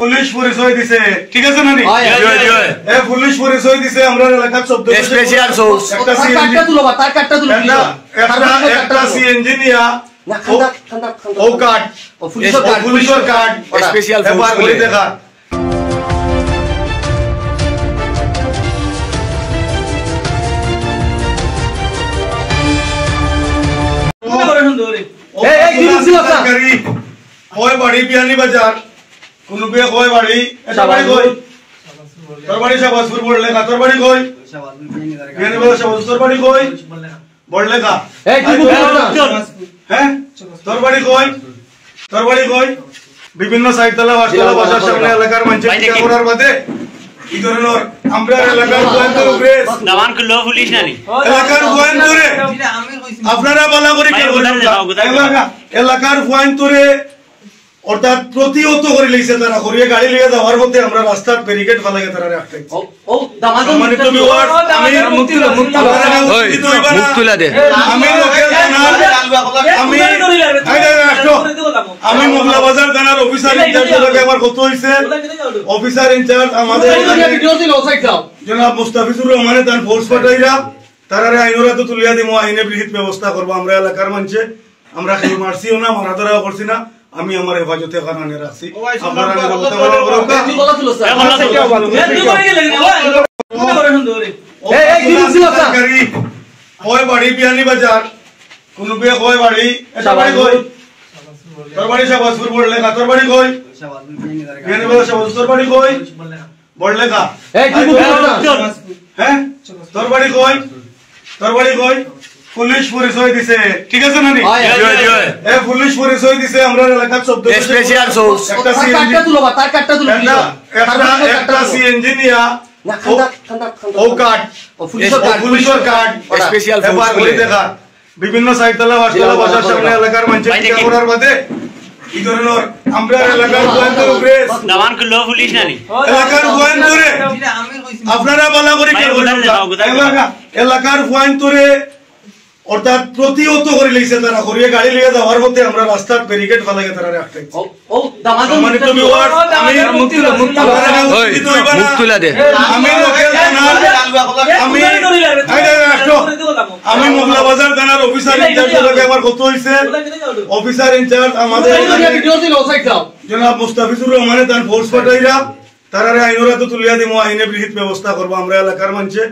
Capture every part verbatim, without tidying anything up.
পুলিশ পরিচয় দিছে, ঠিক আছে না নি? হয়, হয়, হয়। এ পুলিশ পরিচয় দিছে, আমরার এলাকাত চৌদ্দ স্পেশাল ফোর্স। একটা তার সিএনজি, কার্ডটা তুলো বা, তার কার্ডটা তুলো, একটা, please। একটা, তার কার্ডটা একটা তুলো। সিএনজি নিয়া না, ও, খান্দাত, খান্দাত, খান্দাত। ও কার্ড। ও পুলিশের ও কার্ড, পুলিশের কার্ড। স্পেশাল এবার ফোর্স বলি বলে। দেখা। এই, এই, কি বলছিল আপনার? সরকারি। কয় বাড়ি বিয়ানীবাজার, কুনুবিয়ে কয় বাড়ি, এ তোর বাড়ি কই? তোর বাড়ি শাহবাজপুর, বড়লেখা, তোর বাড়ি কই? বিয়ানীবাজার শাহবাজপুর, তোর বাড়ি কই? বড়লেখা। এই, কি বলছিল আপনার? হ্যাঁ? তোর বাড়ি কই? তোর বাড়ি কই? বিভিন্ন চাইরতলা, পাঁচতলা বাসার সামনে এলাকার মানুষের ভাই, টিকা দেখি। করার বাদে এই ধরনের আমরার এলাকার গোয়েন্দার উপরে দামান করলো পুলিশ নানি। এলাকার গোয়েন্দারে আপনারা বালা করি ভাই, খেয়াল করুন। উদার দেখাও, উদার দেখাও। এলাকা, এলাকার গোয়েন্দারে অর্থাৎ প্রতিহত করি লইছে তারা, করিয়া গাড়ি লইয়া যাওয়ার পথে আমরা রাস্তার ব্যারিকেড ফালাইয়া তারা আটকাইছি। ও, ও, দামান্দ সম্মানিত মুক্তি ভিউয়ার্স, ও, দামান্দ আমি মুক্তি দাও, মুক্তি দাও। আপনারা উত্তেজিত হইবা না। মুক্তি তুলে দে। আমি লোকাল থানার, আমি, এই, এই, এই, আসো। আমি মগলাবাজার থানার অফিসার ইনচার্জ লগে আমার কথা হইছে। অফিসার ইনচার্জ আমাদের ভিডিও ছিল, ও সাইড যাও। জনাব মুস্তাফিজুর রহমানে তার ফোর্স পাঠাইরা, তারারে আইনর আতো তুলিয়া দিমু, আইনে বিহিত ব্যবস্থা করবো। আমরা এলাকার মানষে, আমরা কেউ মারছিও না, মারা ধরাও করছি না, আমি আমার হেফাজতে খান আনে রাখছি। ও ভাই, আপনারা সুন্দর কথা, কথা বলা বলা বলা। কথা। এই, এই, কি বলছিল আপনার? সরকারি। কয় বাড়ি বিয়ানীবাজার, কুনুবিয়ে কয় বাড়ি, এ তোর বাড়ি কই? তোর বাড়ি শাহবাজপুর, বড়লেখা, তোর বাড়ি কই? বিয়ানীবাজার শাহবাজপুর, তোর বাড়ি কই? বড়লেখা। এই, কি বলছিল আপনার? হ্যাঁ? তোর বাড়ি কই? তোর বাড়ি কই? পুলিশ পরিচয় দিছে, ঠিক আছে না নি? হয়, হয়, হয়। এ পুলিশ পরিচয় দিছে, আমরার এলাকার চৌদ্দ স্পেশাল ফোর্স। একটা তার সিএনজি, কার্ডটা তুলো বা, তার কার্ডটা তুলো, একটা, please। একটা, তার কার্ডটা একটা তুলো। সিএনজি নিয়া না, ও, খান্দাত, খান্দাত, খান্দাত। ও কার্ড। ও পুলিশের ও কার্ড, পুলিশের কার্ড। স্পেশাল ফোর্স এবার বলে। বলি দেখা। বিভিন্ন চাইরতলা, পাঁচতলা বাসার সামনে এলাকার মানুষের ভাই, টিকা দেখি। করার বাদে এই ধরনের আমরার এলাকার গোয়েন্দার উপরে দামান করলো পুলিশ নানি। এলাকার গোয়েন্দারে আপনারা বালা করি ভাই, খেয়াল করুন। উদার দেখাও, উদার দেখাও। এলাকা, এলাকার গোয়েন্দারে অর্থাৎ প্রতিহত করি লইছে তারা, করিয়া গাড়ি লইয়া যাওয়ার পথে আমরা রাস্তার ব্যারিকেড ফালাইয়া তারা আটকাইছি। ও, ও, দামান্দ সম্মানিত মুক্তি ভিউয়ার্স, দাও। আমি মুক্তি দাও, মুক্তি দাও। আপনারা ওই, উত্তেজিত হইবা না। মুখ তুলে দে। আমি লোকাল থানার, আমি, এই, এই, আসো। আমি মগলাবাজার থানার অফিসার ইনচার্জ লগে আমার কথা হইছে। অফিসার ইনচার্জ আমাদের ভিডিও ছিল, ও সাইড যাও। জনাব মুস্তাফিজুর রহমানে তার ফোর্স পাঠাইরা, তারারে আইনর আতো তুলিয়া দিমু, আইনে বিহিত ব্যবস্থা করবো। আমরা এলাকার মানষে,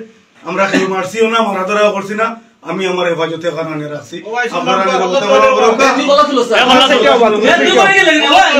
আমরা কেউ মারছিও না, মারা ধরাও করছি না, আমি আমার হেফাজতে খান আনে রাখছি। ও ভাই, সুন্দর আপনারা কথা, কথা বলা বলা বলা। কথা। কি বলা ছিল, স্যার? এ, বলা ছিল। আচ্ছা, কি বলা ছিল? এ, তুই করে গেলে কেন, ভাই?